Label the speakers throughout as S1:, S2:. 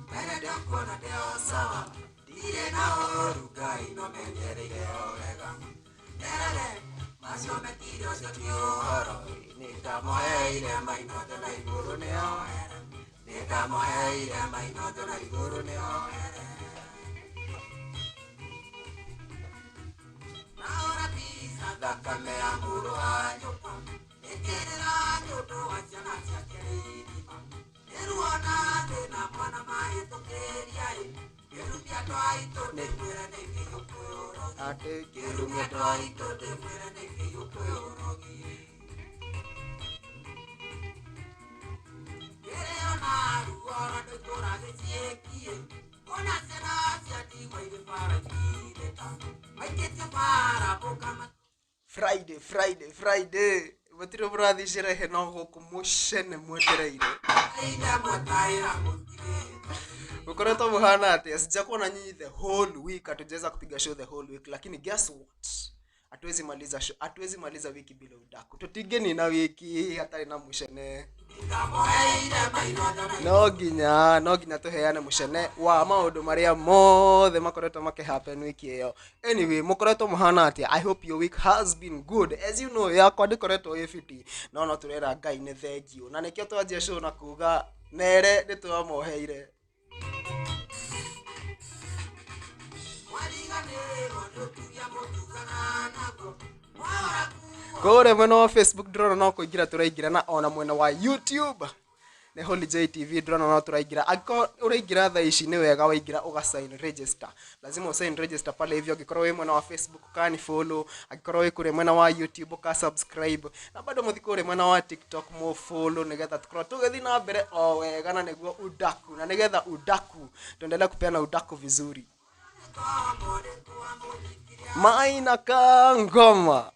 S1: Mbere ndekuona ndĩ o sawa, ndirĩ na ũũru Ngai no menyereire o wega. Merage macio mekire ũcio ti ũhoro, nĩndamũheire mainothe na igũrũ nĩoere, nĩndamũheire mainothe na igũrũ nĩoere. Nahũra mbica thakame ya mũrũ wa nyũkwa, ĩkĩrĩra nĩ ũndũ wa ciana ciake irima. Nĩruo na thĩna mwana mahĩtũkĩria ĩ, kĩrumia twaitũ ndĩmwĩre nĩ kĩyũkwĩ ũrogi.
S2: Atĩ
S1: Kĩrumia twaitũ ndĩmwĩre nĩ kĩyũkwĩ ũrogi. Kĩrĩo na ruo rwa ndũtũra gĩciĩkiĩ, ona ciana cia ndigwa irĩ bara ikirĩta, maikĩtio bara mũkama.
S2: Friday, Friday, Friday, gũtirĩ mũrathiĩ sherehe no gũkũ mũcene mwetereire.
S1: Aida mwataĩra mũtirĩte.
S2: Mũkoretwo mũhana atĩa? Sijakuona nyinyi the whole week, hatujaweza kupiga show the whole week, lakini guess what, hatuwezi maliza show, hatuwezi maliza wiki bila udaku. Tũtingĩnina wiki hatarĩ na mũcene.
S1: Ndamũheire mainothe na
S2: No nginya tũheane mũcene wa maũndũ marĩa mothe makoretwo makĩhappen wiki ĩyo. Anyway, mũkoretwo mũhana atĩa? I hope your week has been good. As you know, yakwa ndĩkoretwo ĩ fiti, no tũrera Ngai nĩ thengiũ, na nĩkĩo twanjia show na kuga mere nĩ twamoheire.
S1: Mwariganĩrwo nĩ ũtugia mũtugaga naguo, mwahora kuo.
S2: Kũrĩa mwena wa Facebook ndĩrona no kũingĩra tũraingĩra, na ona mwena wa YouTube nĩ Holy J TV ndĩrona no tũraingĩra. Angĩkorwo ũraingĩra thaa ici, nĩ wega waingĩra ũga sign register, lazima usign register pale hivyo. Angĩkorwo wĩ mwena wa Facebook, ũkani follow. Angĩkorwo wĩ kũrĩa mwena wa YouTube, ũka subscribe, na bado mũthi kũrĩa mwena wa TikTok mũ follow, nĩgetha tũkorwo tũgĩthiĩ na mbere o wega, na nĩguo udaku, na nĩgetha udaku tuendelee kupeana udaku vizuri.
S1: Ngombo nĩtwamũnyikirie.
S2: Maina ka ngoma.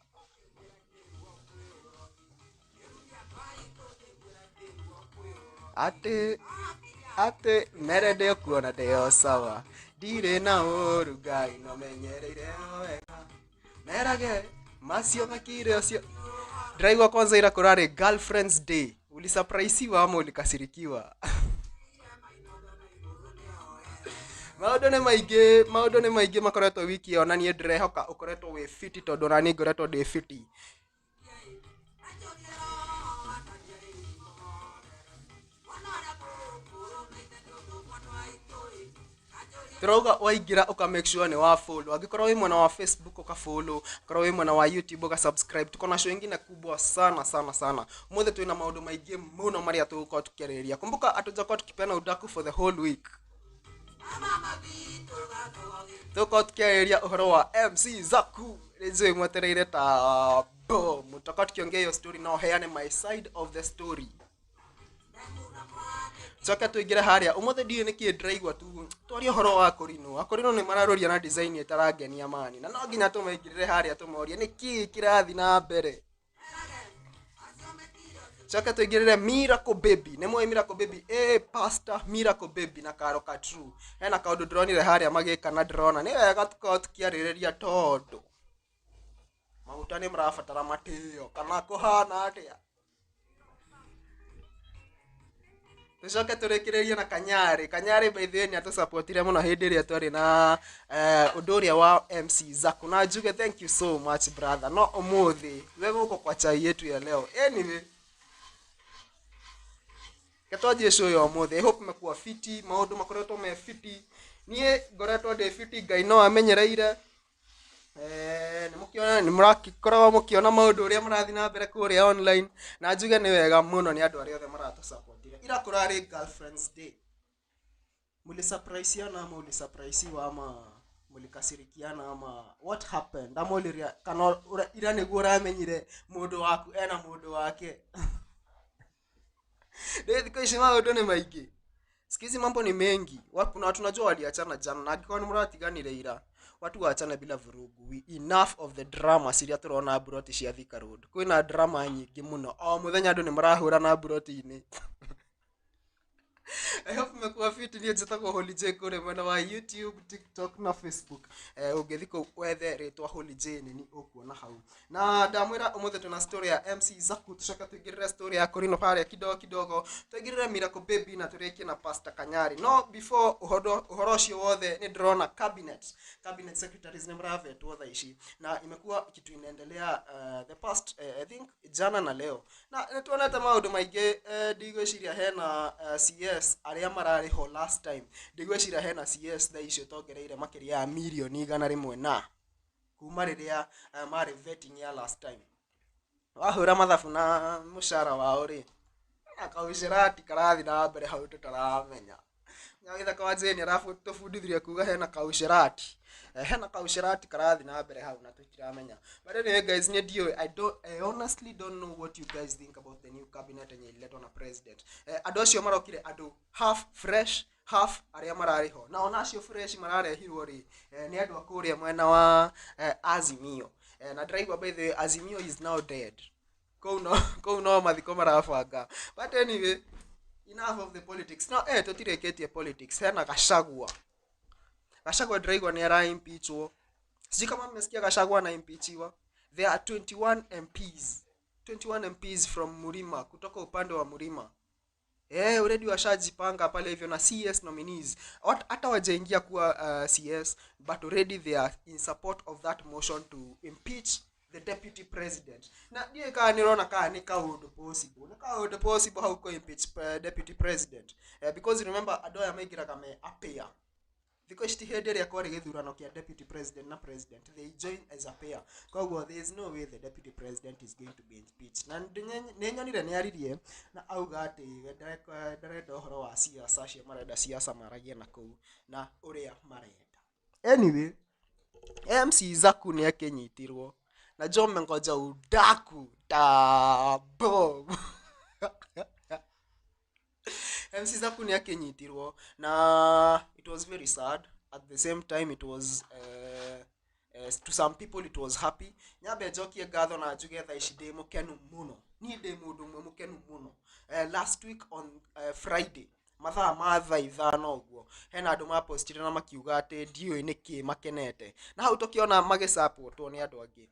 S2: Atĩ mere ndĩkuona ndĩo sawa, ndirĩ na ũru Ngai no menyereire o wega, merage macio makire ũcio. Ndĩraigua kwanza ira kũrarĩ Girlfriends Day. Ulisurpriseiwa ama ulikasirikiwa? Maũndũ nĩ maingĩ, maũndũ nĩ maingĩ makoretwo wiki ĩyo, na niĩ ndĩrehoka ũkoretwo wĩ fiti, tondũ ona niĩ ngoretwo ndĩ fiti. Tũrauga waingĩra ũka make sure nĩ wa follow. Angĩkorwo wĩ mwena wa Facebook, ũka follow. Angĩkorwo wĩ mwena wa YouTube, ũka subscribe. Tuko na show ingine kubwa sana sana sana. Ũmũthĩ twĩna maũndũ maingĩ mũno marĩa tũgũkorwo tukĩarĩrĩria. Kumbuka hatujakuwa tukipeana udaku for the whole week. Tũgũkorwo tukĩarĩrĩria ũhoro wa MC Zaku, rĩnjũĩ mwetereire ta boom. Tutakuwa tukiongea hiyo story na heane my side of the story. Coke tũingĩre harĩa ũmũthĩ, ndiũĩ nĩkĩ ndĩraigua tu twarie ũhoro wa Akorino. Akorino nĩ mararũria na design ĩtarangenia mani, na no nginya tũmaingĩrĩre harĩa tũmorie nĩkĩ kĩrathiĩ na mbere. Coke tũingĩrĩre Miracle Baby. Nĩ mũĩ Miracle Baby? Pastor Miracle Baby na Karo Katru, hena kaũndũ ndĩronire harĩa magĩka, na ndĩrona nĩ wega tũkorwo tũkĩarĩrĩria, tondũ maguta nĩ marabatara matĩo kana kũhana atĩa. Tũcoke tũrĩkĩrĩrie na Kanyarĩ. Kanyarĩ, by the way, nĩ atũsupportire mũno hĩndĩ ĩrĩa twarĩ na ũndũ ũrĩa wa MC Zaku, na njuge thank you so much, brother. No ũmũthĩ we gũkũ kwa chai yetu ya leo. Anyway, ketwanjie show ya ũmũthĩ. I hope mekuwa fiti, maũndũ makoretwo me fiti. Niĩ ngoretwo ndĩ fiti, Ngai no amenyereire. Nĩ mũkĩona, nĩ mũrakoragwo mũkĩona maũndũ ũrĩa marathiĩ na mbere kũrĩa online, na njuge nĩ wega mũno nĩ andũ arĩa othe maratũsupportire. Ira kũrarĩ Girlfriends Day. Mulisurpriseiana ama ulisurpriseiwa ama mulikasirikiana ama what happened? Ama uliria kana ira nĩguo ũramenyire mũndũ waku ena mũndũ wake? Nĩ thikũ ici maũndũ nĩ maingĩ, siku hizi mambo ni mengi. Kuna watu najua waliachana jana, na angĩkorwo nĩ mũratiganire ira, watu waachane bila vurugu. We enough of the drama ciria tũrona mburoti cia Thika Road. Kwĩna drama nyingĩ mũno, o mũthenya andũ nĩ marahũrana mburoti-inĩ. I hope mmekuwa fit. Niĩ njĩtagwo Holy J kũrĩa mwena wa YouTube, TikTok na Facebook. Ũngĩthiĩ kũu wethe rĩtwa Holy J nĩ ũkuona hau. Na ndamwĩra ũmũthĩ tuna story ya MC Zaku, tũcoke tũingĩrĩre story ya Korino harĩa kidogo kidogo, tũingĩrĩre Miracle Baby na tũrĩkie na Pastor Kanyari. No before ũhoro ũcio wothe, nĩ ndĩrona cabinet secretaries nĩ maravetwo thaa ici, na imekuwa kitu inaendelea the past I think jana na leo, na nĩ tuonete maũndũ maingĩ. Ndigwĩciria hena CS arĩa mararĩ ho last time, ndigwĩciria hena CS thaa ici ũtongereire makĩria ya mirioni 100 na kuma rĩrĩa marĩ vetting ya last time. Wahũra mathabu na mũcara wao rĩ, na kaucerati karathi na mbere hau tũtaramenya. Githaka wa Jane aratũbundithirie kuga hena kaucerati. Hena kaucerati karathi na mbere hau na tũtiramenya. But anyway guys, niĩ ndiũĩ, I honestly don't know what you guys think about the new cabinet yenye ililetwa na president. Andũ acio marokire andũ half fresh, half arĩa mararĩ ho, na ona acio fresh mararehirwo rĩ, nĩ andũ a kũrĩa mwena wa Azimio. Na ndĩraigua, by the way, Azimio is now dead. Kũu no mathiko marabanga. But anyway, enough of the politics. No tũtirĩkĩtie politics. Hena Gachagua. Gachagua ndĩraigua nĩ ara impeachwo. Sijui kama mmesikia Gachagua na impeachiwa. There are 21 MPs, 21 MPs from Murima, kutoka upande wa Murima. Already washajipanga pale hivyo na CS nominees. Hata wajaingia kuwa CS, but already they are in support of that motion to impeach the deputy president. Na ndiĩ kana nĩrona kana nĩ kaũndũ possible. Nĩ kaũndũ possible hau kũ impeach deputy president. Because remember, andũ aya maingĩraga me a pair. Thikũ ici ti hĩndĩ ĩrĩa kwarĩ gĩthurano kĩa deputy president na president, they join as a pair. Koguo there is no way the deputy president is going to be impeached. Na nĩ nyonire nĩ aririe na auga atĩ we ndarenda ũhoro wa siasa. Acio marenda siasa maragie na kũu na ũrĩa marenda. Anyway, MC Zaku nĩ akĩnyitirwo na jo mengoja udaku tabo. MC Zaku nĩ akĩnyitirwo na it was very sad. At the same time, it was to some people it was happy. Nyambe njokie ngatho na njuge thaa ici ndĩ mũkenu mũno. Niĩ ndĩ mũndũ ũmwe mũkenu mũno. Last week on Friday, mathaa ma thaa 5 ũguo, hena andũ mapostire na makiuga atĩ ndiũĩ nĩkĩ makenete, na hau tũkĩona magĩsupportwo nĩ andũ angĩ.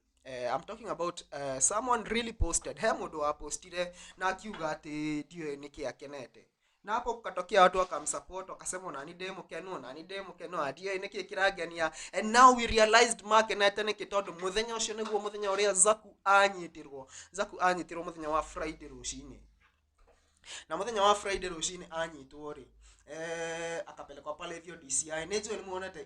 S2: I'm talking about someone really posted, he mũndũ wapostire na akiuga atĩ ndiũĩ nĩkĩ akenete, na hapo kukatokea watu wakamsupport, wakasema nani ndĩ mũkenu, nani ndĩ mũkenu, ndiũĩ nĩkĩ kĩrangenia. And now we realized makenete nĩkĩ, tondũ mũthenya ũcio nĩguo mũthenya ũrĩa Zaku anyitirwo. Zaku anyitirwo mũthenya wa Friday rũcinĩ, na mũthenya wa Friday rũcinĩ anyitwo rĩ, akapelekwa pale hivyo DCI. Nĩ njũĩ nĩ muonete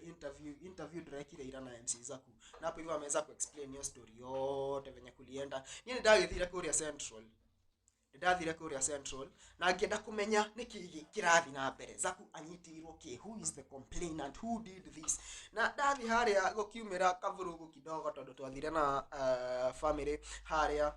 S2: interview ndĩrekire ira na MC Zaku, na hapo hivyo ameweza kuexplain hiyo story yote venye kulienda. Niĩ nĩ ndagĩthire kũrĩa Central, nĩ ndathire kũrĩa Central na ngĩenda kũmenya nĩkĩ kĩrathiĩ na mbere. Zaku anyitirwo kĩ? Who is the complainant? Who did this? Na ndathi harĩa gũkiumĩra kavurugu kidogo, tondũ twathire na family harĩa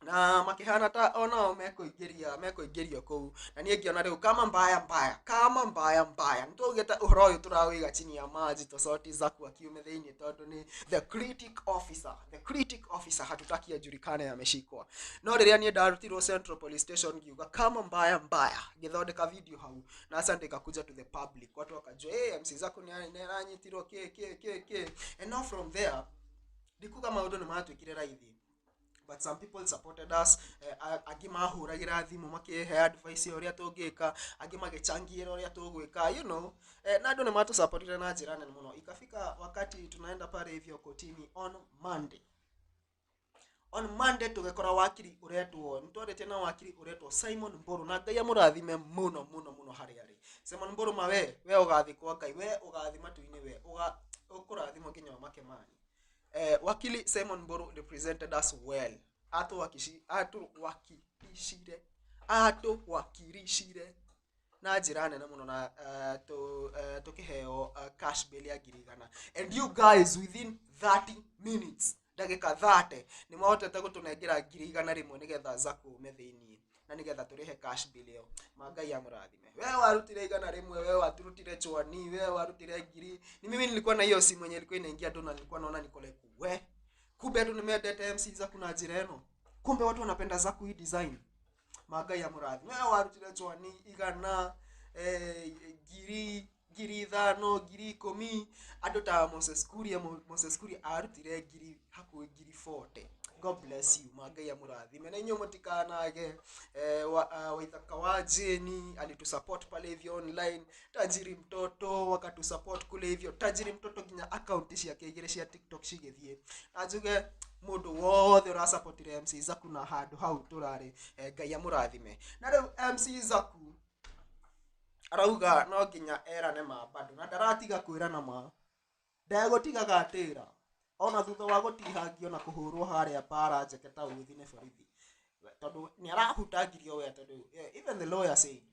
S2: na makĩhana ta onao mekũingĩrio kũu, na niĩ ngĩona rĩu kama mbaya mbaya, kama mbaya mbaya. Nĩtwaugĩte ũhoro ũyũ tũrawĩiga chini ya maji, tũcoti Zaku akiume thĩinĩ, tondũ nĩ the critic officer, the critic officer, hatutaki ajulikane ameshikwa. No rĩrĩa niĩ ndarutirwo Central Police Station, ngiuga kama mbaya mbaya, ngĩthondeka video hau na asante ikakuja to the public, watu wakajua, hey, MC Zaku nĩ aranyitirwo kĩ kĩ kĩ kĩ. And now from there, ndikuga maũndũ nĩ matuĩkire raithi, but some people supported us. Angĩ mahũragĩra thimũ makĩhe advice ya ũrĩa tũngĩka, angĩ magĩchangiĩra ũrĩa tũgwĩka, na andũ nĩ matũsupportire na njĩra nene mũno. Ikafika wakati tunaenda pale hivyo kotini on Monday. On Monday tũgĩkora wakiri ũretwo, nĩtwarĩtie na wakiri ũretwo Simon Mburu, na Ngai amũrathime mũno mũno mũno harĩa arĩ. Simon Mburu, ma we ũgathi kwa Ngai, we ũgathi matu-inĩ, we ũkũrathimwo nginya ũmake mani. Wakili Simon Mburu represented us well. Atuwakilishire na njĩra nene mũno, na tukĩheo cash bail ya 100,000. And you guys, within 30 minutes, ndagĩka 30, nĩ mahotete gũtũnengera 100,000 nĩgetha Zaku ume thĩiniĩ na nĩgetha tũrĩhe cash bill ĩyo. Ma Ngai amũrathime. We warutire 100, we waturutire chwani, we warutire ngiri. Ni mimi nilikuwa na hiyo simu yenye ilikuwa inaingia tu, na nilikuwa naona niko like, we kumbe andũ nĩmendete MC Zaku na njĩra ĩno, kumbe watu wanapenda Zaku hii design. Ma Ngai amũrathime. We warutire chwani igana, ngiri, 5,000, 10,000. Andũ ta Moses Kuria, Moses Kuria arutire ngiri hakuhĩ ngiri 40. God bless you. Ma Ngai amũrathime. Na inyuĩ mũtikanage. Waithaka wa Jeni alitusupport pale hivyo online. Tajiri Mtoto wakatusupport kule hivyo. Tajiri Mtoto nginya account ciake igĩrĩ cia TikTok cigĩthiĩ. Na njuge mũndũ wothe ũrasupportire MC Zaku na handũ hau tũrarĩ, Ngai amũrathime. Na rĩu MC Zaku arauga no nginya erane ma bado, na ndaratiga kwĩrana ma, ndegũtigaga atĩra ona thutha wa gũtihangio na kũhũrwo harĩa bara njeke ta uthi nĩ borithi, tondũ nĩ arahutangirio we, tondũ even the lawyer said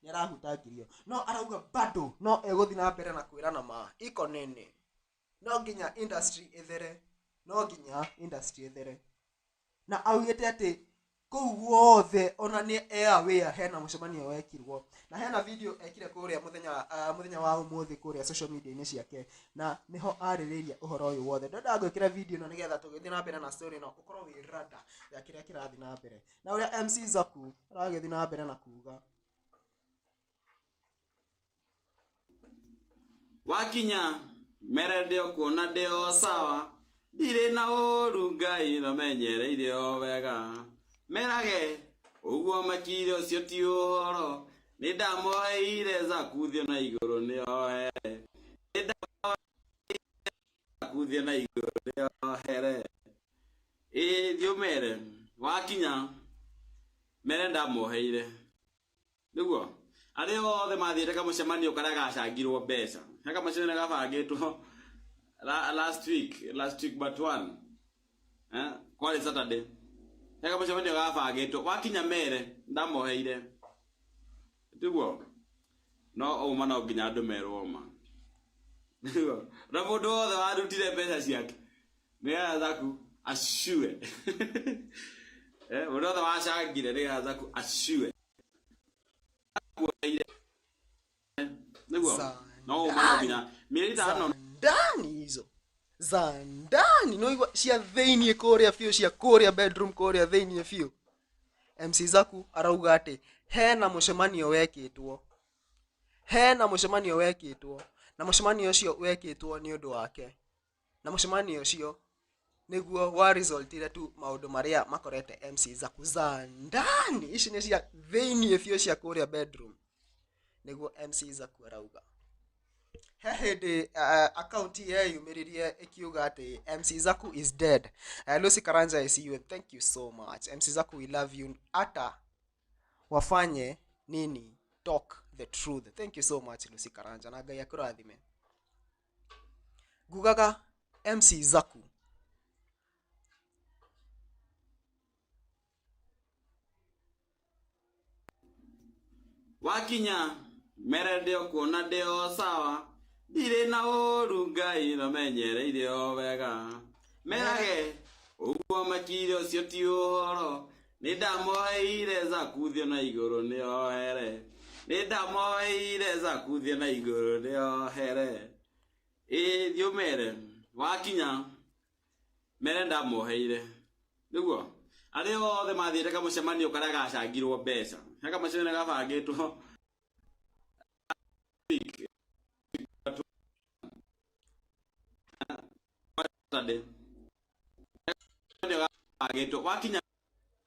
S2: nĩ arahutangirio, no arauga bado no egũthiĩ na mbere na kwĩrana ma iko nene. No nginya industry ĩthere, no nginya industry ĩthere. Na augĩte atĩ kũu guothe ona nĩ aware hena mũcemanio wekirwo, na hena video ekire kũrĩa mũthenya wa ũmũthĩ kũrĩa social media-inĩ ciake, na nĩho arĩrĩria ũhoro ũyũ wothe. Ndĩrenda gwĩkĩra video ĩno nĩgetha tũgĩthiĩ na mbere na story ĩno, ũkorwo wĩ rada ya kĩrĩa kĩrathiĩ na mbere na ũrĩa MC Zaku aragĩthiĩ na mbere na kuga.
S3: Wakinya mere ndĩ kuona ndĩ o sawa, ndirĩ na ũru Ngai no menyereire o wega, merage ũguo makire ũcio ti ũhoro, nĩ ndamoheire Zaku thiĩ na igũrũ nĩ ohere, nĩ ndamoheire Zaku thiĩ na igũrũ nĩ ohere. Ĩ thiĩ ũmere wakinya mere ndamoheire nĩguo arĩa othe mathiĩte kamũcemanio karĩa gacangirwo mbeca, he kamũcemanio gabangĩtwo last week but one, kwarĩ Saturday, he kamũcemanio gabangĩtwo wakinya mere ndamoheire tiguo, no ũma no nginya andũ merwo ma nĩguo, na mũndũ wothe warutire mbeca ciake nĩgetha Zaku acue, mũndũ wothe wacangire nĩgetha Zaku acue nĩguo, no ũma no nginya mĩeri 5
S2: ndani hizo za ndani no igua cia thĩiniĩ kũrĩa biũ, cia kũrĩa bedroom kũrĩa thĩiniĩ biũ. MC Zaku arauga atĩ hena mũcemanio wekĩtwo, hena mũcemanio wekĩtwo, na mũcemanio ũcio wekĩtwo nĩ ũndũ wake, na mũcemanio ũcio nĩguo wa resultire tu maũndũ marĩa makorete MC Zaku za ndani. Ici nĩ cia thĩiniĩ biũ cia kũrĩa bedroom, nĩguo MC Zaku arauga. He hĩndĩ account yeyumĩririe ĩkiuga atĩ MC Zaku is dead. Lucy Karanja, I see you and thank you so much. MC Zaku, we love you. Ata wafanye nini, talk the truth. Thank you so much Lucy Karanja, na Ngai akũrathime. Ngugaga MC Zaku
S3: wakinya mere ndĩ kuona ndĩ o sawa, ndirĩ na ũru Ngai no menyereire o wega, merage ũguo makire ũcio ti ũhoro, nĩ ndamoheire Zaku thiĩ na igũrũ nĩ ohere, nĩ ndamoheire Zaku thiĩ na igũrũ nĩ ohere. Ĩ thiĩ ũmere wakinya mere ndamoheire nĩguo, arĩa othe mathiĩte kamũcemanio karĩa gacangirwo mbeca, he kamũcemanio gabangĩtwo Saturday, wakinya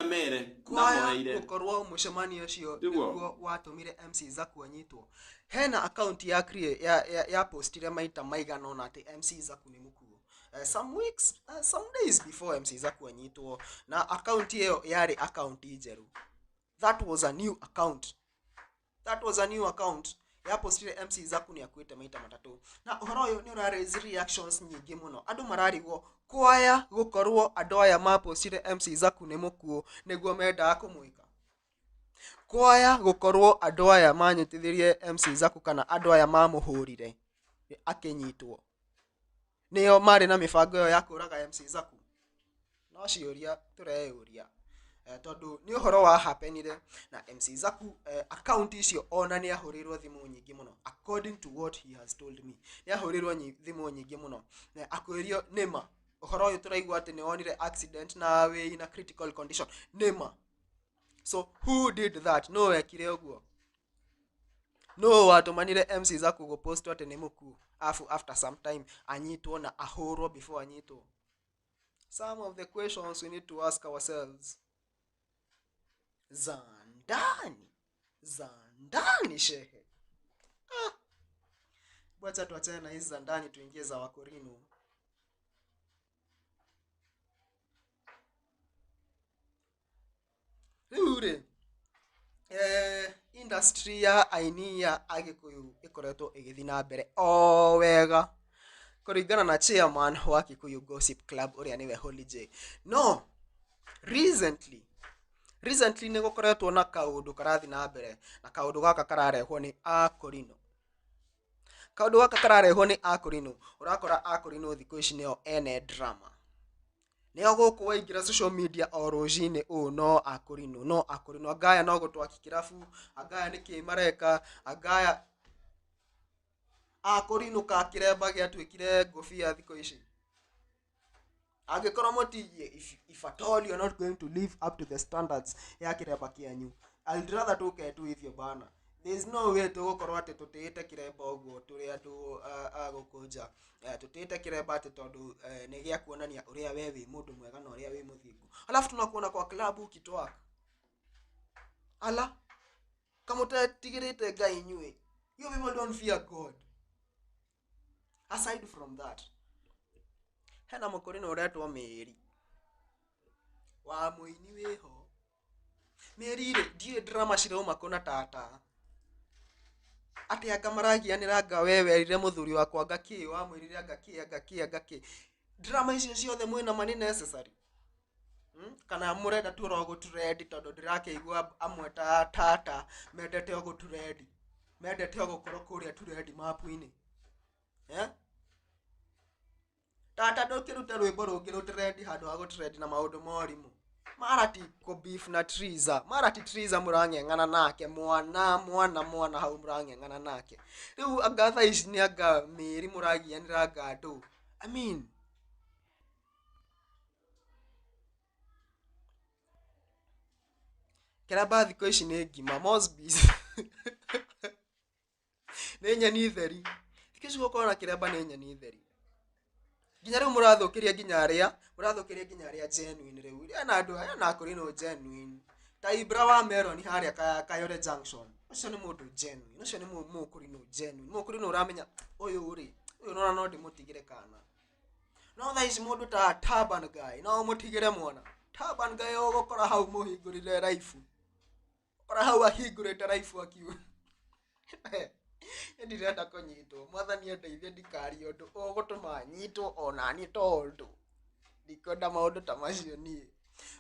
S3: mere
S2: kwaya
S3: ndamoheire
S2: gũkorwo mũcemanio ũcio
S3: Nĩguo.
S2: nĩguo watũmire MC Zaku anyitwo. Hena account ya ya postire maita maigana ũna atĩ MC Zaku nĩ mũkuũ, some weeks, some days before MC Zaku anyitwo, na account ĩyo yarĩ account njerũ. That was a new account, that was a new account ya postire MC Zaku nĩ akuĩte maita matatũ, na ũhoro ũyũ nĩ ũra raise reactions nyingĩ mũno. Andũ mararigwo kwaya gũkorwo andũ aya mapostire MC Zaku nĩ mũkuũ nĩguo mendaga kũmwĩka, kwaya gũkorwo andũ aya manyitithirie MC Zaku kana andũ aya mamũhũrire akĩnyitwo nĩo marĩ na mĩbango ĩyo ya kũraga MC Zaku. No ciũria tũreyũria, tondũ nĩ ũhoro wa happenire na MC Zaku, account icio ona nĩ ahũrĩirwo thimũ nyingĩ mũno, according to what he has told me, nĩ ahũrĩirwo thimũ nyingĩ mũno na akwĩrio nĩma ũhoro ũyũ tũraigua atĩ nĩ wonire accident na wĩ in a critical condition nĩma. So who did that? No wekire ũguo? No watũmanire MC Zaku gũpost atĩ nĩ mũkuũ, afu after some time anyitwo na ahũrwo before anyitwo? Some of the questions we need to ask ourselves. Za ndani, za ndani shehe. Ah. Wacha tuachane na hizi za ndani tuingie za Wakorino. Rĩu rĩ, industry ya aini ya Agĩkũyũ ĩkoretwo ĩgĩthiĩ na mbere o wega kũringana na chairman wa Kikuyu Gossip Club ũrĩa nĩwe Holly J. No recently nĩ gũkoretwo na kaũndũ karathiĩ na mbere, na kaũndũ gaka kararehwo nĩ Akorino. Kaũndũ gaka kararehwo nĩ Akorino. Ũrakora Akorino thikũ ici nĩo ene drama. Nĩo gũkũ waingĩra social media o rũcinĩ ũũ no Akorino, no Akorino. Angaya no gũtwaki kĩrabu, angaya nĩkĩ mareka, angaya Akorino ka kĩremba gĩatuĩkire ngũbia thikũ ici. Angĩkorwo mũti, if at all you're not going to live up to the standards ya kĩremba kĩanyu, I'd rather tũke tu hivyo bana. There is no way tũgũkorwo atĩ tũtĩĩte kĩremba ũguo tũrĩ andũ a gũkũ nja. Tũtĩĩte kĩremba atĩ tondũ nĩ gĩa kuonania ũrĩa we wĩ mũndũ mwega na ũrĩa wĩ mũthingu. Alafu tunakuona kwa club ukitwak. Ala, kamũtetigĩrĩte Ngai inyuĩ. You people don't fear God. Aside from that, hena mũkũrinũ ũretwo Mĩri wa mũini wĩho. Mĩri rĩ, ndiũĩ drama cirauma kũ na tata. Atĩ anga maragianĩra, anga we werire mũthuri wakwa anga kĩ, wamwĩrire anga kĩ, anga kĩ, anga kĩ. Drama icio ciothe mwĩna ma nĩ necessary? Kana mũrenda tu oro gũtrend, tondũ ndĩrakĩigua amwe ta tata mendete o gũtrend, mendete o gũkorwo kũrĩa trend map-inĩ. Eh? Tata ndũkĩrute rwĩmbo rũngĩ rũtrend handũ ha gũtrend na maũndũ ma ũrimũ. Mara ti kũ beef na Triza, mara ti Triza mũrang'eng'ana nake, mwana mwana mwana hau mũrang'eng'ana nake. Rĩu anga thaa ici nĩ anga mĩri mũragianĩra anga andũ. I mean, kĩramba thikũ ici nĩ ngima Mosby's nĩ nyeni theri. Thikũ ici gũkorwo na kĩremba nĩ nyeni theri. Nginya rĩu mũrathũkĩria nginya arĩa mũrathũkĩria nginya arĩa genuine. Rĩu hena andũ, hena akũrinũ genuine ta Ibra wa Melon harĩa Kayore Junction. Ũcio nĩ mũndũ genuine, ũcio nĩ mũkũrinũ genuine, mũkũrinũ ũramenya ũyũ rĩ, ũyũ nona no ndĩmũtigĩre kana. No thaa ici mũndũ ta Taban Guy no ũmũtigĩre mwana? Taban Guy ũgũkora hau mũhingũrĩre raifu, ũkora hau ahingũrĩte raifu akiuga ndirenda kũnyitwo, mwathani andeithie ndikarie ũndũ ũgũtũma nyitwo onaniĩ, tondũ ndikwenda maũndũ ta macio niĩ.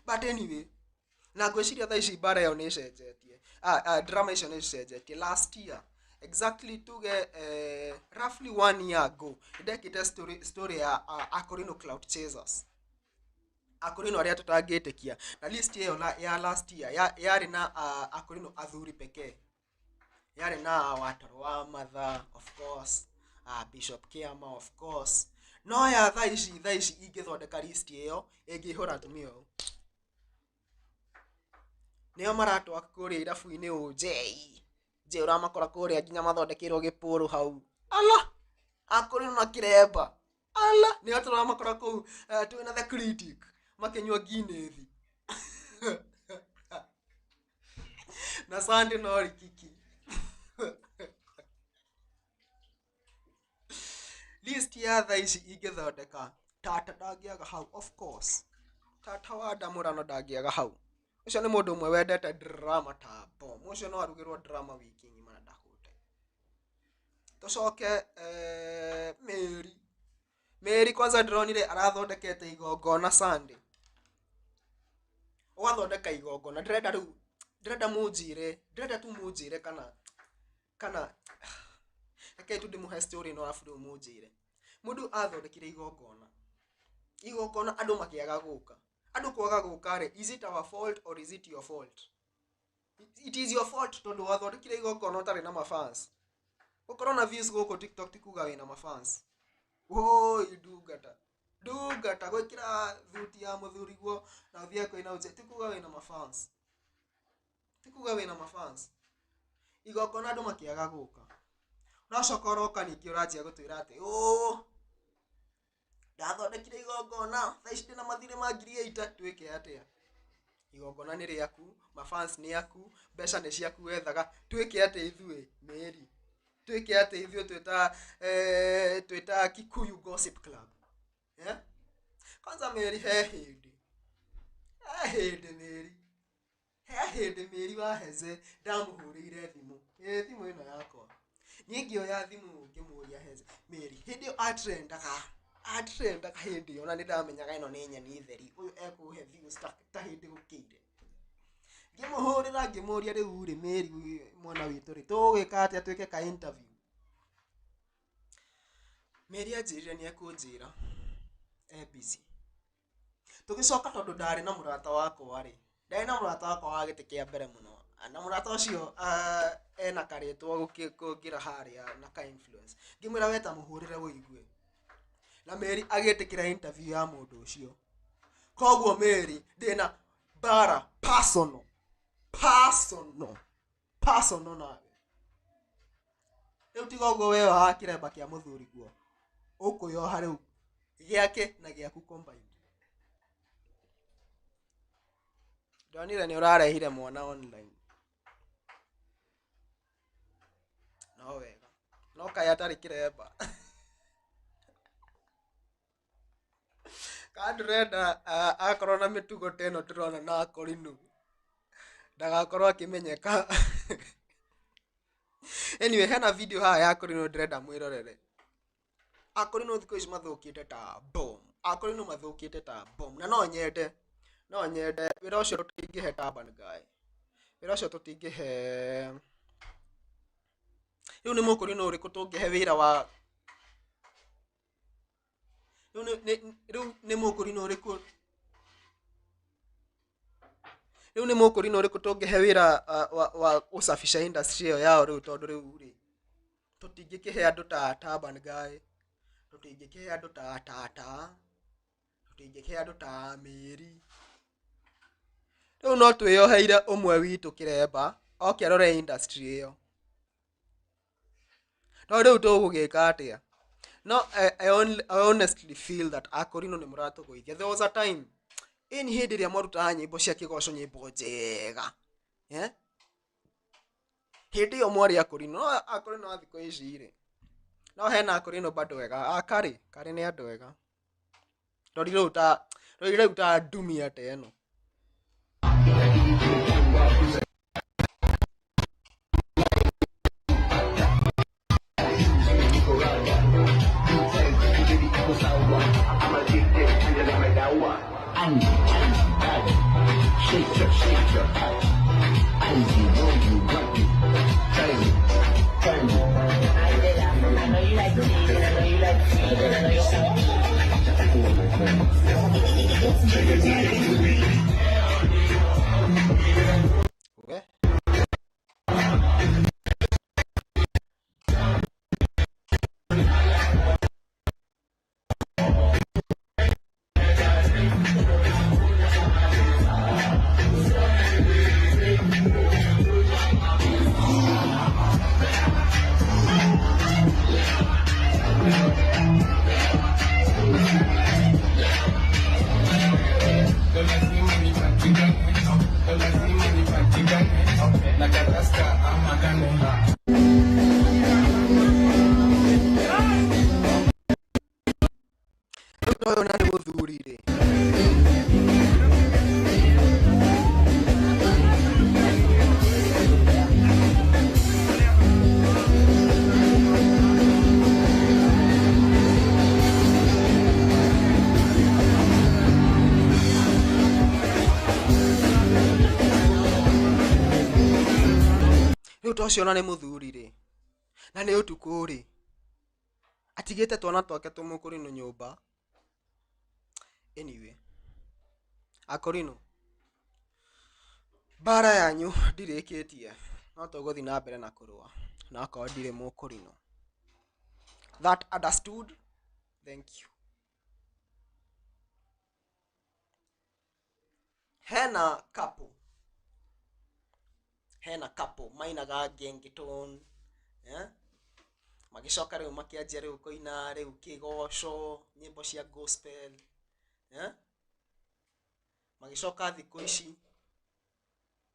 S2: But anyway, na ngwĩciria thaa ici mbara ĩyo nĩ ĩcenjetie. Drama icio nĩ icenjetie. Last year exactly, tuge roughly one year ago, ndekĩte story ya Akorino clout chasers, Akorino arĩa tũtangĩtĩkia, na list ĩyo ya last year yarĩ na Akorino athuri pekee. Yarĩ na Watoro wa Matha, of course, Bishop Kiama, of course. No ya thaa ici ingĩthondeka list ĩyo ĩngĩihũra atumia ũũ, nĩo maratwa kũrĩa irabu-inĩ ũũ njei nje, ũramakora kũrĩa nginya mathondekeirwo gĩpũrũ hau. Ala, Akorino na kĩremba, ala, nĩo tũramakora kũu twĩna The Critic makĩnyua Guinness na Sunday no rikiki. List ya thaa ici ingĩthondeka, tata ndangĩaga hau, of course. Tata wa Ndamũrano ndangĩaga hau. Ũcio nĩ mũndũ ũmwe wendete drama ta bomb. Ũcio no arugĩrwo drama wiki ng'ima na ndahũte. Tũcoke Mĩri. Mĩri kwanza ndĩronire arathondekete igongona Sunday, ũgathondeka igongona. Ndĩrenda rĩu, ndĩrenda mũnjĩre, ndĩrenda tu mũnjĩre kana rekei tu ndĩmũhe story ĩno, arabu rĩu mũnjĩre. Mũndũ athondekire igongona, andũ makĩaga gũka. Andũ kwaga gũka rĩ, is it our fault or is it your fault? It is your fault, tondũ wathondekire igongona ũtarĩ na mafans. Gũkorwo na views gũkũ TikTok ti kuga wĩna mafans. Woi, ndungata, ndungata, gwĩkĩra thuti ya mũthuriguo na ũthiĩ kũina ũche ti kuga wĩna mafans. Ti kuga wĩna mafans. Igongona andũ makĩaga gũka. Ũracoka ũroka ningĩ ũranjia gũtwĩra atĩ ũũ ndathondekire igongona thaa ici ndĩna mathirĩ ma ngiri 80 twĩke atĩa? Igongona nĩ rĩaku, mafans nĩ aku, mbeca nĩ ciaku wethaga, twĩke atĩa ithuĩ Mary? Twĩke atĩa ithuĩ twĩta twĩta Kikuyu Gossip Club? Eh? Kwanza Mary he hĩndĩ. He hĩndĩ Mary. He hĩndĩ Mary wa Heze ndamũhũrĩire thimũ. Ĩ thimũ ĩno yakwa. Niĩ ngĩoya thimũ ngĩmũria Heze, Mary, hĩndĩ ĩyo atrendaga, atrendaga hĩndĩ ĩyo na nĩ ndamenyaga ĩno nĩ nyeni theri, ũyũ ekũhe views ta hĩndĩ gũkĩire. Ngĩmũhũrĩra ngĩmũria rĩu rĩ Mary mwana witũ rĩ, tũgwĩka atĩa twĩke ka interview? Mary anjĩrire nĩ ekũnjĩra e busy. Tũgĩcoka tondũ ndarĩ na mũrata wakwa rĩ, ndarĩ na mũrata wakwa wa gĩtĩ kĩa mbere mũno, na mũrata ũcio ena karĩtwa kũngĩra harĩa na ka influence. Ngĩmwĩra we ta mũhũrĩre ũigue. Na Mary agĩtĩkĩra interview ya mũndũ ũcio. Koguo Mary ndĩna mbara personal, personal, personal nawe. Rĩu tiga ũguo weyohaga kĩremba kĩa mũthuriguo, ũkwĩyoha rĩu gĩake na gĩaku combined. Ndonire nĩ ũrarehire mwana online. No wega. No kaĩ atarĩ kĩremba. Kana ndũrenda akorwo na mĩtugo ta ĩno tũrona na Akorinu ndagakorwo akĩmenyeka. Anyway, hena video haha ya Akorinu ndĩrenda mwĩrorere. Akorinu thikũ ici mathũkĩte ta bomb. Akorinu mathũkĩte ta bomb. Na no nyende, no nyende wĩra ũcio tũtingĩhe Turban Guy. Wĩra ũcio tũtingĩhe. Rĩu nĩ mũkorinu ũrĩkũ tũngĩhe wĩra wa rĩu nĩ mũkũrinũ ũrĩkũ rĩu nĩ mũkũrinũ ũrĩkũ tũngĩhe wĩra wa gũcabisha industry ĩyo yao rĩu tondũ rĩu rĩ tũtingĩkĩhe andũ ta Turban Guy, tũtingĩkĩhe andũ ta Tata, tũtingĩkĩhe andũ ta Mĩri. Rĩu no twĩyoheire ũmwe witũ kĩremba oke arore industry ĩyo. No rĩu tũgũgĩka atĩa? No I honestly feel that Akorino nĩ mũratũgũithia. There was a time ĩni hĩndĩ ĩrĩa mwarutaga nyĩmbo cia kĩgoco nyĩmbo njega. Eh? Hĩndĩ ĩyo mwarĩ Akorino. No Akorino a thikũ ici rĩ. No hena Akorino bado ega. A Karĩ, Karĩ nĩ andũ ega. Rori rĩu ta rori rĩu ta ndumia ta ĩno. We. Rĩu ũyũ na nĩ mũthuri rĩ. Rĩu ta ũcio ona nĩ mũthuri rĩ, na nĩ ũtukũ rĩ, atigĩte twana twake tũmũkũrinũ nyũmba. Anyway, Akorino, mbara yanyu ndirĩkĩtie, no tũgũthiĩ na mbere na kũrũa, na akorwo ndirĩ mũkũrinũ. That understood? Thank you. Hena couple. Hena couple mainaga gengetone, eh? Magĩcoka rĩu makĩanjia rĩu kũina rĩu kĩgoco, nyĩmbo cia gospel, eh? Magĩcoka thikũ ici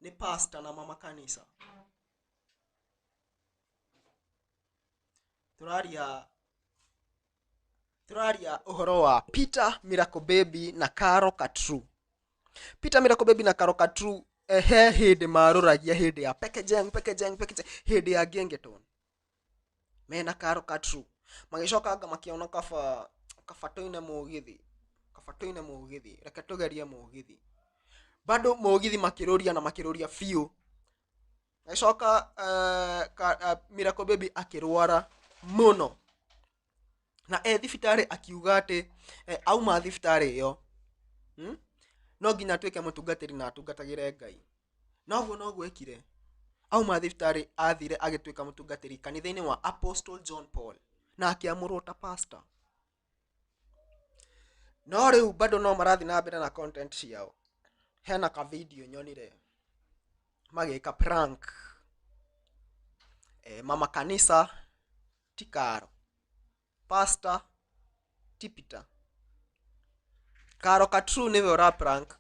S2: nĩ pastor na mama kanitha. Tũraria tũraria ũhoro wa Peter Miracle Baby na Caro Katru. Peter Miracle Baby na Caro Katru, he hĩndĩ marũragia hĩndĩ ya pekejeng pekejeng pekejeng, hĩndĩ ya gengetone mena Caro Katru. Magĩcoka anga makĩona kaba kaba tũine mũgithi, kaba tũine mũgithi, reke tũgerie mũgithi. Bado mũgithi makĩrũria na makĩrũria biũ. Agĩcoka Miracle Baby akĩrwara mũno na e thibitarĩ akiuga atĩ auma thibitarĩ ĩyo, No nginya atuĩke mũtungatĩri na atungatagĩre Ngai. Na ũguo noguo ekire. Auma thibitarĩ athire agĩtuĩka mũtungatĩri kanitha-inĩ wa Apostle John Paul na akĩamũrwo ta pastor. No rĩu bado no marathiĩ na mbere na content ciao. Hena ka video nyonire magĩka prank, mama kanisa ti Karo, pastor ti Peter. Karo Katru nĩwe ũra prank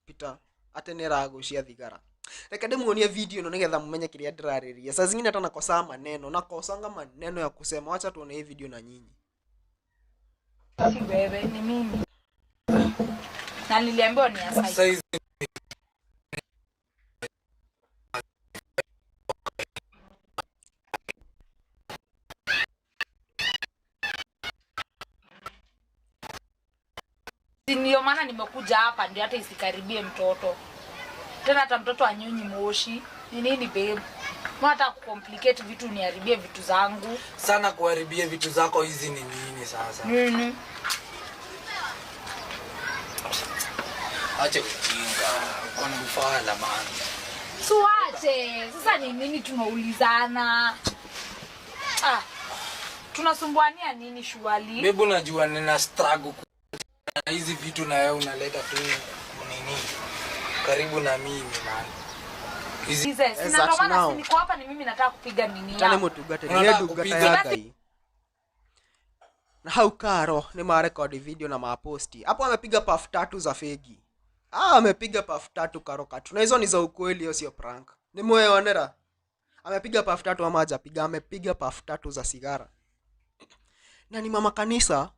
S2: Peter atĩ nĩ aragucia thigara. Reke ndĩmuonie video ĩno nĩgetha mũmenye kĩrĩa ndĩrarĩrĩria. Saa zingine hata nakosa maneno, nakosanga maneno ya kusema. Wacha tuone hii video na nyinyi.
S4: Si wewe, ni mimi. Na niliambiwa ni ya size.
S5: Size.
S4: Si ndio maana nimekuja hapa, ndio hata isikaribie mtoto. Tena hata mtoto anyonyi moshi. Ni nini babe? Mbona hata kucomplicate vitu, niharibie vitu zangu?
S5: Sana kuharibia vitu zako hizi ni nini sasa?
S4: Nini?
S5: Acha ujinga. Kwani ufala man.
S4: Tuache. Sasa ni nini tunaulizana? Ah. Tunasumbuania nini shuali?
S5: Babe, unajua nina struggle na hizi vitu na wewe unaleta tu nini? Karibu na mimi man. Hizi
S4: Hizi,
S2: As
S4: sina
S2: at
S4: ndo maana
S2: now.
S4: si niko hapa, ni mimi nataka kupiga nini
S2: Tane
S4: yako.
S2: mũtungatĩri nĩ
S5: Unataka
S2: ndungata
S5: kupiga.
S2: ya Ngai. Na hau Karo nĩ marekodi video na maposti hapo, amepiga puff tatu za fegi. Ah, amepiga puff tatu Karo Katru, na hizo ni za ukweli, hiyo sio prank. Ni mweyonera amepiga puff tatu ama hajapiga? Amepiga puff tatu za sigara. Na ni mama kanisa,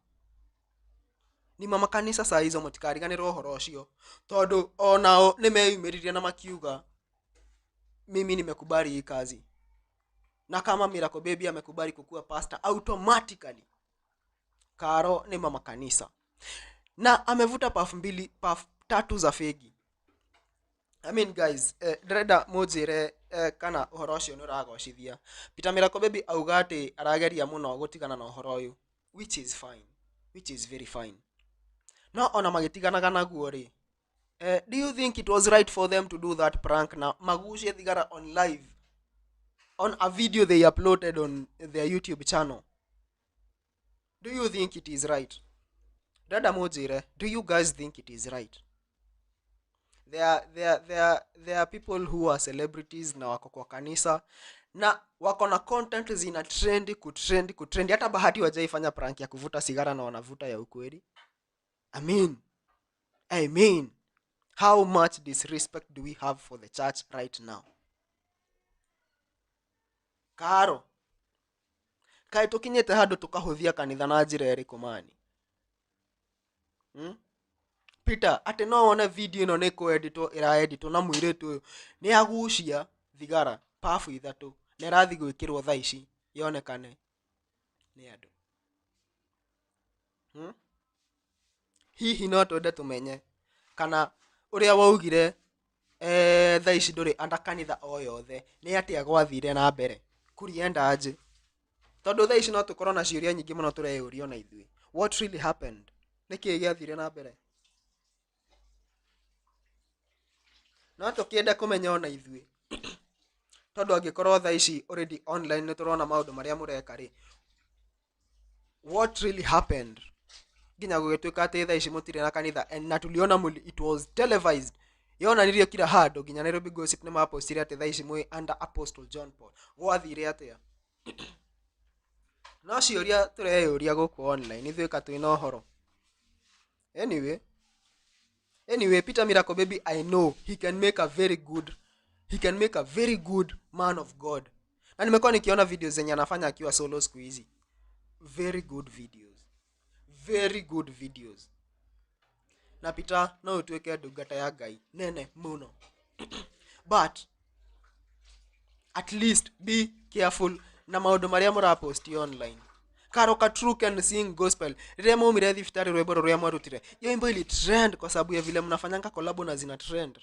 S2: ni mama kanisa. Saa hizo mũtikariganĩrwo ũhoro ũcio, tondũ onao nĩ meyumĩririe na makiuga mimi nimekubali hii kazi, na kama Miracle Baby amekubali kukuwa pastor, automatically Karo ni mama kanisa na amevuta puff mbili, puff tatu za fegi. I mean guys, ndĩrenda mũnjĩre kana ũhoro ũcio nĩ ũragocithia. Peter Miracle Baby auga atĩ arageria mũno gũtigana na ũhoro ũyũ, which is fine, which is very fine. No ona magĩtiganaga naguo rĩ, do you think it was right for them to do that prank na magucie thigara on live on a video they uploaded on their YouTube channel? Do you think it is right? Ndĩrenda mũnjĩre, do you guys think it is right? There are people who are celebrities na wako kwa kanisa na wako na content zina trend, kutrend, kutrend. Hata bahati wajaifanya prank ya kuvuta sigara na wanavuta ya ukweli. I mean, how much disrespect do we have for the church right now? Karo, kaĩ tũkinyĩte handũ tũkahũthia kanitha na njĩra ĩrĩkũ mani? Peter, atĩ no wone video ĩno nĩ kũeditwo ĩraeditwo na mũirĩtu ũyũ nĩ agucia thigara pabu ithatũ na ĩrathiĩ gwĩkĩrwo thaa ici yonekane nĩ andũ, Hihi no twende tũmenye kana ũrĩa waugire thaa ici ndũrĩ anda kanitha o yothe, nĩ atĩa gwathire na mbere kurienda aje? Tondũ thaa ici no tũkorwo na ciũria nyingĩ mũno tũreyũria ona ithuĩ, what really happened? Nĩ kĩĩ gĩathire na mbere? No tũkĩende kũmenya ona ithuĩ, tondũ angĩkorwo thaa ici already online nĩ tũrona maũndũ marĩa mũreka rĩ, what really happened nginya gũgĩtuĩka atĩ thaa ici mũtirĩ na kanitha? And na tuliona it was televised. Yonanirio kila handũ nginya Nairobi Gossip nĩ mapostire atĩ thaa ici mwĩ under Apostle John Paul. Gwathire atĩa? No ciũria tũreyũria gũkũ online ithuĩ ka twĩna ũhoro. Anyway, anyway, Peter Miracle Baby, I know he can make a very good, he can make a very good man of God. Na nimekuwa nikiona videos zenye anafanya akiwa solo siku hizi. Very good videos. Very good videos. Na Peter no ũtuĩke ndungata ya Ngai nene mũno. But at least be careful na maũndũ marĩa mũraposti online. Karo ka True can sing gospel. Rĩrĩa maumire thibitarĩ rwĩmbo rũrĩa mwarutire, hiyo wimbo ili trend kwa sababu ya vile mnafanyanga collabo na zina trend.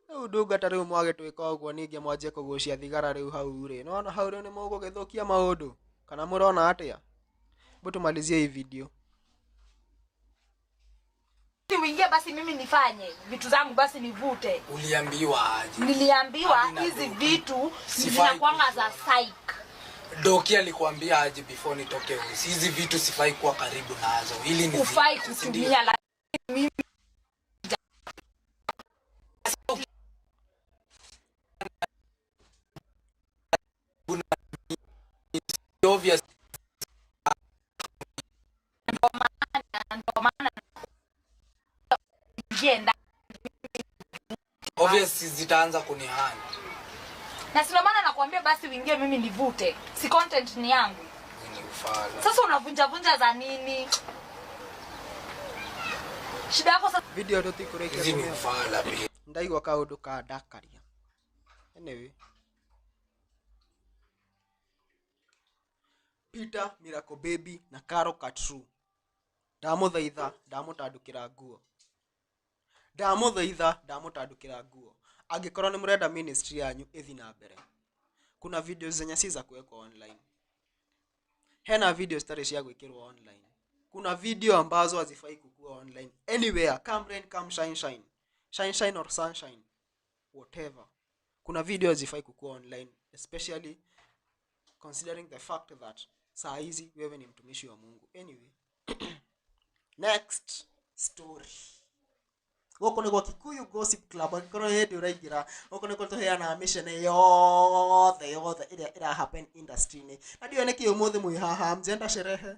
S2: Rĩu ndungata rĩu mwagĩtwĩka ũguo ningĩ mwanjie kũgucia thigara rĩu hau rĩ, nĩwona hau rĩu nĩ mũgũgĩthũkia maũndũ kana mũrona atĩa? Hebu tumalizie hii video.
S4: Uingie basi mimi nifanye vitu zangu basi nivute.
S5: Uliambiwa aje?
S4: Niliambiwa
S5: Amina,
S4: hizi
S5: Doki.
S4: vitu
S5: Sifai
S4: zinakwanga
S5: kujua.
S4: za psych.
S5: Doki alikuambia aje before nitoke hosi? Hizi vitu sifai kuwa karibu nazo. Ili ni
S4: Ufai
S5: si ndio?
S4: kutumia lakini mimi
S5: Obvious.
S4: ndo maana ingie ndani.
S5: Obvious zitaanza kunihana.
S4: Na si ndo maana nakwambia basi uingie mimi nivute. Si content ni yangu.
S5: Ni ufala.
S4: Sasa unavunja vunja za nini? Shida yako sasa
S2: Video tũtikũrĩkia
S5: Hizi ni
S2: kũmĩona.
S5: ufala pia.
S2: Ndaigua kaũndũ kandakaria. Anyway. Peter Miracle Baby na Caro Katru. Ndamũthaitha ndamũtandũkĩra nguo. Ndamũthaitha ndamũtandũkĩra nguo. Angĩkorwo nĩ mũrenda ministry yanyu ĩthi na mbere. Kuna videos zenye si za kuwekwa online. Hena videos citarĩ cia gwĩkĩrwo online. Kuna video ambazo hazifai kukua online anywhere. Come rain, come shine, shine. Shine, shine or sunshine. Whatever. Kuna video hazifai kukua online, especially considering the fact that saa hizi wewe ni mtumishi wa Mungu. Anyway, next story. Gũkũ nĩguo Kikuyu Gossip Club, angĩkorwo nĩ hĩndĩ ũraingĩra, gũkũ nĩkuo tũheanaga mĩcene yothe yothe ĩrĩa ĩra happen industry-inĩ. Na ndiũĩ nĩkĩ ũmũthĩ mwĩ haha, mjenda sherehe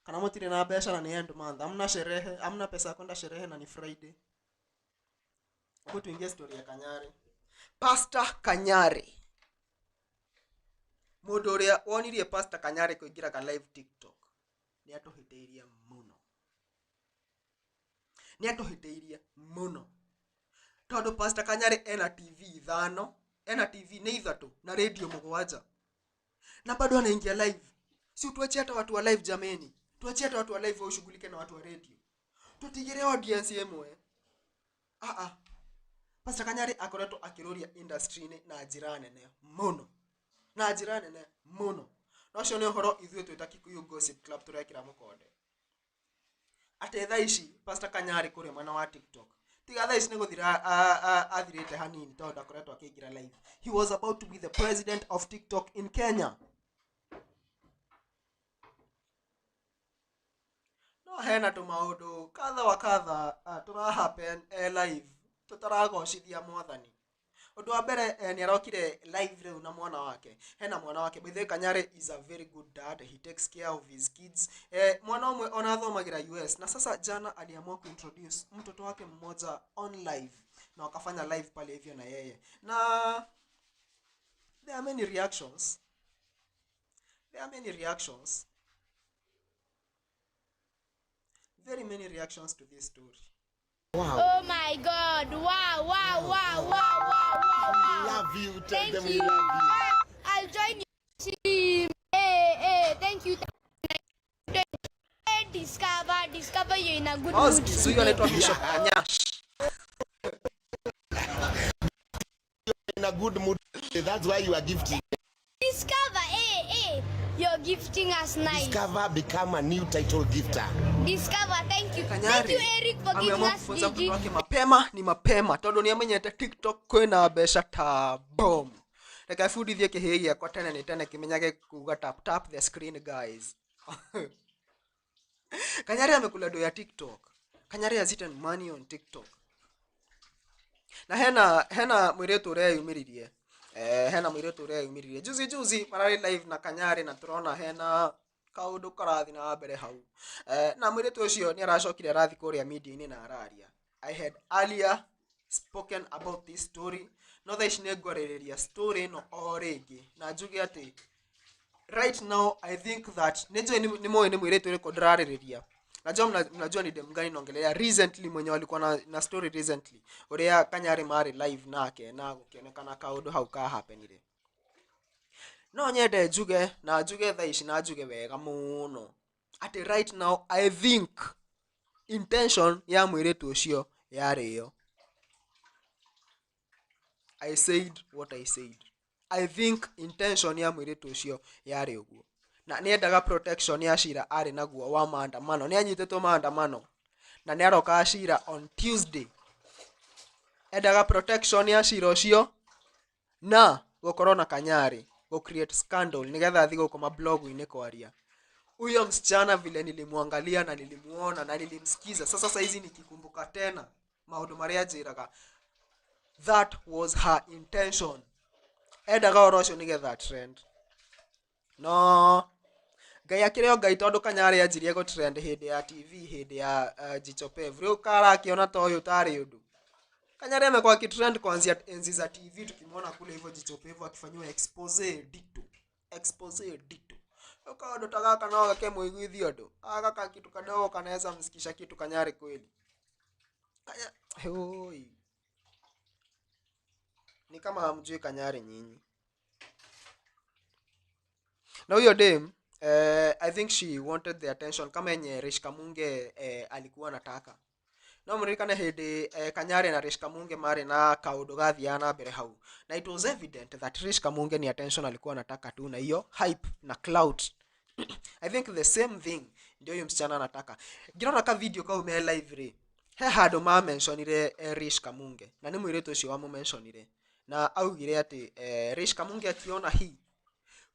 S2: kana mũtirĩ na mbeca na nĩ end month, hamna sherehe, hamna pesa ya kwenda sherehe na ni Friday. Hebu tuingie story ya Kanyari. Pastor Kanyari, mũndũ ũrĩa wonirie Pastor Kanyari kũingĩra ka live TikTok nĩ atũhĩtĩirie mũno, nĩ atũhĩtĩirie mũno, tondũ Pastor Kanyari ena TV ithano, ena TV nĩ ithatũ na radio mũgwanja, na bado anaingia live. Si tuachie hata watu wa live jameni, tuachie hata watu wa live washughulike na watu wa radio, tutigire audience ĩmwe. Ah ah, Pastor Kanyari akoretwo akĩrũria industry-inĩ na njĩra nene mũno, na njĩra nene mũno. Na ũcio nĩ ũhoro ithuĩ twĩ ta Kikuyu Gossip Club tũrekĩra mũkonde. Atĩ thaa ici Pastor Kanyari kũrĩa mwena wa TikTok, tiga thaa ici nĩ gũthira athirĩte hanini tondũ ndakoretwo akĩingĩra live. He was about to be the president of TikTok in Kenya. No hena tũmaũndũ kadha wa kadha tũra happen live tũtaragocithia mwathani. Ũndũ wa mbere nĩ arokire live rĩu na mwana wake. Hena mwana wake. By the way, Kanyari is a very good dad. He takes care of his kids. Mwana ũmwe ona athomagĩra US. Na sasa jana aliamua kuintroduce mtoto wake mmoja on live. Na wakafanya live pale hivyo na yeye. Na there are many reactions. There are many reactions. Very many reactions to this story.
S6: Oh my God! Wow! Wow! Wow! Wow! Wow! Wow! Wow!
S7: Love you. Tell
S6: Thank
S7: them we
S6: you.
S7: love you.
S6: I'll join your team. Hey, hey, thank you. Discover, discover you're in a good mood
S2: Ozzy, huyu anaitwa
S6: today.
S2: Bishop Kanyash.
S7: In a good mood. That's why you are gifting.
S6: Discover, hey, hey, you're gifting us nice.
S7: Discover, become a new title gifter.
S6: Discover, thank you. Thank
S2: Kanyari
S6: you, Eric, for giving
S2: ameamua
S6: us
S2: kufunza mtoto
S6: DG.
S2: wake mapema ni mapema tondũ nĩ amenyete TikTok kwĩna mbeca ta bomb. Reke bundithie kĩhĩĩ gĩakwa tene nĩ tene kĩmenyage kuga tap tap the screen guys. Kanyari amekula do ya TikTok. Kanyari has eaten money on TikTok. Na hena mũirĩtu ũrĩa yumĩririe, hena mũirĩtu ũrĩa yumĩririe juzi juzi mararĩ live na Kanyari, na tũrona hena kaũndũ karathiĩ na mbere hau, na mũirĩtu ũcio nĩ aracokire arathiĩ kũrĩa media-inĩ na araria. I had earlier spoken about this story, no thaa ici nĩ ngwarĩrĩria story ĩno o rĩngĩ na njuge atĩ right now I think that nĩ njũĩ nĩ mũĩ nĩ mũirĩtu ũrĩkũ ndĩrarĩrĩria. Najua mnajua ni dem gani naongelea recently, mwenye walikuwa na story recently ũrĩa Kanyari marĩ live nake na gũkĩonekana kaũndũ hau ka happenire. No nyende njuge na njuge thaa ici na njuge wega mũno atĩ right now I think intention ya mũirĩtu ũcio yarĩ ĩyo. I said what I said. I think intention ya mũirĩtu ũcio yarĩ ũguo, na nĩendaga protection ya cira arĩ naguo wa maandamano. Nĩ anyitĩtwo maandamano na nĩ arokaga cira on Tuesday. Endaga protection ya cira ũcio na gũkorwo na Kanyari go create scandal nigetha athiĩ gũkũ mablogu-inĩ kwaria. Huyo msichana, vile nilimwangalia na nilimuona na nilimsikiza, sasa saizi nikikumbuka tena maũndũ marĩa anjĩraga, that was her intention. Endaga ũhoro ũcio nĩgetha trend. No Ngai akĩrĩ o Ngai, tondũ Kanyarĩ anjirie gũ trend hĩndĩ ya TV, hĩndĩ ya Jicho Pevu. Rĩu karakĩona ta ũyũ tarĩ ũndũ. Kanyari amekuwa akitrend kuanzia enzi za TV, tukimwona kule hivyo Jicho Pevu akifanyiwa expose dito, expose dito. Kaũndũ ta gaka no gake mũiguithio ũndũ aka ka kitu kadogo kanaweza msikisha kitu Kanyari kweli. Kanya hoi, ni kama hamjui Kanyari nyinyi. Na huyo dem, I think she wanted the attention kama yenye Rish Kamunge alikuwa anataka. No mũririkane hĩndĩ Kanyari na Rish Kamunge marĩ na kaũndũ gathiaga na mbere hau, na it was evident that Rish Kamunge ni attention alikuwa anataka tu, na hiyo hype na clout. I think the same thing ndio huyu msichana anataka. Ngĩrora ka video kau me live rĩ, he handũ mamentionire Rish Kamunge, na nĩ mũirĩtu ũcio wamũmentionire na augire atĩ Rish Kamunge akiona hii,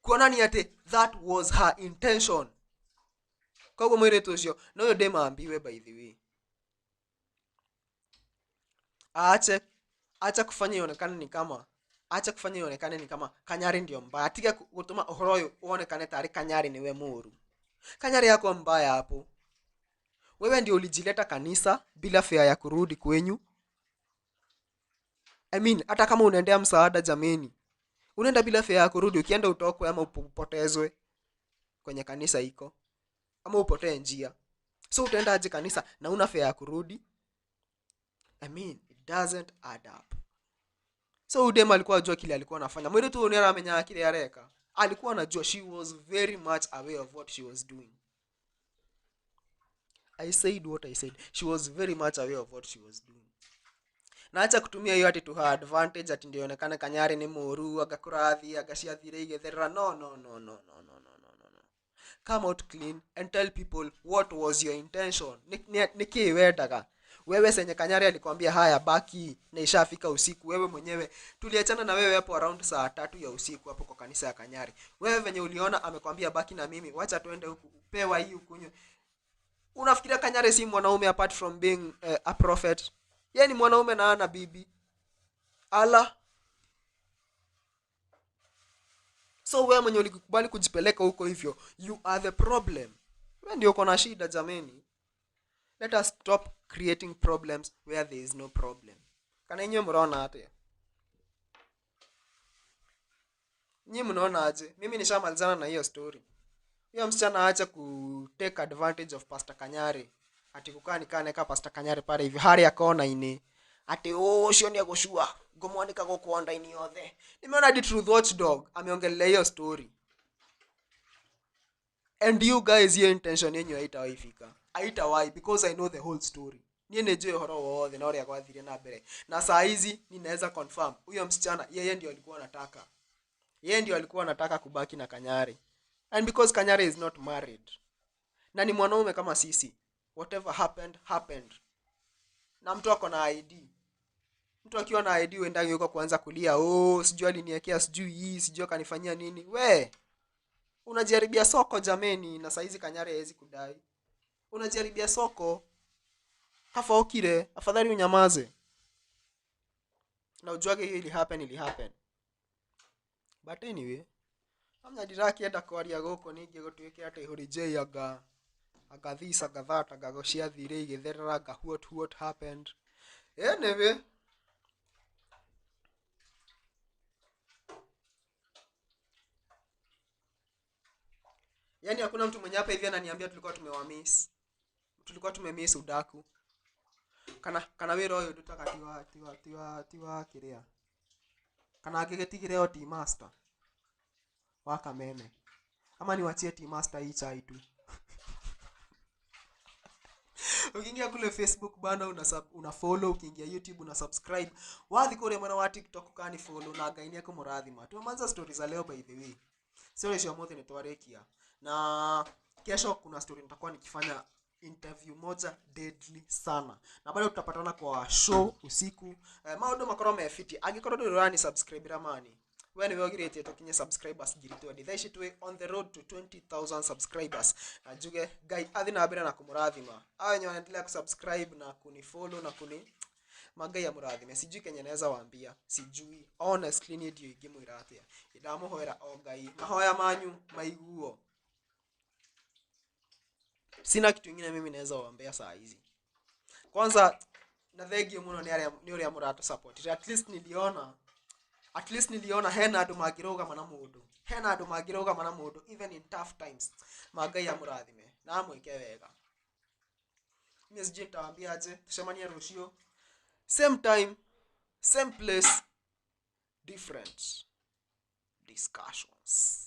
S2: kuonania atĩ that was her intention. Koguo mũirĩtu ũcio na ũyũ ndĩmambiwe, by the way, aache acha kufanya ionekane ni kama, acha kufanya ionekane ni kama Kanyari ndio mbaya. Tiga gutuma ũhoro ũyũ uonekane tarĩ Kanyari niwe mũru. Kanyari yako mbaya hapo. Wewe ndio ulijileta kanisa bila fare ya kurudi kwenyu. I mean, hata kama unaendea msaada, jameni, unaenda bila fare ya kurudi. Ukienda utokwe ama upotezwe kwenye kanisa iko, ama upotee njia. So utaenda aje kanisa na una fare ya kurudi? I mean, it doesn't add up. So udem alikuwa ajua kile alikuwa anafanya. Mwiri tu ni aramenya kile areka. Alikuwa anajua. She was very much aware of what she was doing. I said what I said. She was very much aware of what she was doing. Na acha kutumia hiyo ati to her advantage, ati ndio ionekane Kanyari ni mũru, agakũrathi agaciathire igetherera. No, no, no, no, no, no, no, no, no, no. Come out clean and tell people what was your intention. Nĩ kĩĩ wendaga wewe? Senye Kanyari alikwambia haya baki na ishafika usiku, wewe mwenyewe tuliachana na wewe hapo around saa 3 ya usiku hapo kwa kanisa ya Kanyari. Wewe venye uliona amekwambia baki na mimi, wacha tuende huku, pewa hii ukunywe. Unafikiria Kanyari si mwanaume apart from being a prophet? Yeye ni mwanaume na ana bibi. Ala, so wewe mwenye ulikubali kujipeleka huko hivyo, you are the problem. Wewe ndio uko na shida, jameni. Let us stop creating problems where there is no problem. Kana inyuĩ mũrona atĩa? Nyi mnaona aje? Mimi nishamalizana na hiyo story. Huyo msichana aache ku take advantage of Pastor Kanyari, ati kukaa nikaneka Pastor Kanyari pale hivi harĩa kona-inĩ, ati ũcio nĩ egũcua ngũmwanika gũkũ online yothe. Nimeona hadi Truth Watchdog ameongelea hiyo story. And you guys, hiyo intention yenyu haitawahi fika, haitawahi, because I know the whole story. Niĩ nĩ njũĩ ũhoro wothe na ũrĩa gwathire na mbere, na saa hizi ninaweza confirm huyo msichana, yeye ndio alikuwa anataka, yeye ndio alikuwa anataka kubaki na Kanyari. And because Kanyari is not married na ni mwanaume kama sisi, whatever happened happened. Na mtu ako na ID. Mtu akiwa na ID uendangi huko kuanza kulia, "Oh, sijui aliniekea, sijui hii, sijui akanifanyia nini." We unajaribia soko, jameni, na saizi Kanyari hawezi kudai. Unajaribia soko. Kaba ũkire, afadhali unyamaze na ujuage hiyo ili happen ili happen. But anyway, amnya ndirakĩenda kwaria gũkũ ningĩ gũtuĩke atĩ Holy J anga anga this, anga that, anga ciathire igĩtherera, anga what happened. Anyway, yani hakuna mtu mwenye hapa hivi ananiambia tulikuwa tumewamiss, tulikuwa tumemiss udaku kana wĩra ũyũ ndutaga tiwa tiwa tiwa tiwa kĩrĩa, kana angĩgĩtigire o tea master wa Kameme, ama niwachie tea master hii chai tu. Ukiingia kule Facebook bana una follow, ukiingia YouTube una subscribe, wathi kũrĩa mwena wa TikTok kani follow, na Ngai nĩekũmũrathima. Tumeanza stories za leo, by the way, story cia ũmũthĩ nĩtwarĩkia, na kesho kuna story nitakuwa nikifanya interview moja deadly sana, na bado tutapatana kwa show usiku. Maũndũ makorwo me fiti. Angĩkorwo ndũrĩ ũrani subscribe ramani, we nĩwe ũgirĩtie tũkinye subscribers 20,000. Thaa ici twĩ on the road to 20,000 subscribers, na njuge Ngai athi na mbere na kũmũrathima. Hao wenye wanaendelea kusubscribe na kunifollow na kuni mangai amũrathime. Sijui kenye naweza waambia, sijui honestly niĩ ndiũĩ ingĩmwĩra atĩa. Ndamũhoera o Ngai mahoya manyu maiguo. Sina kitu ingine mimi naweza waambia saa hizi. Kwanza na thengio mũno nĩ arĩa nĩ ũrĩa mũratũ support. At least niliona hena andũ mangĩrũgama na mũndũ, hena andũ mangĩrũgama na mũndũ even in tough times. Mangai amũrathime na amwĩke wega. Mimi sijui nitawaambia aje. Tucemanie rũciũ, same time, same place, different discussions.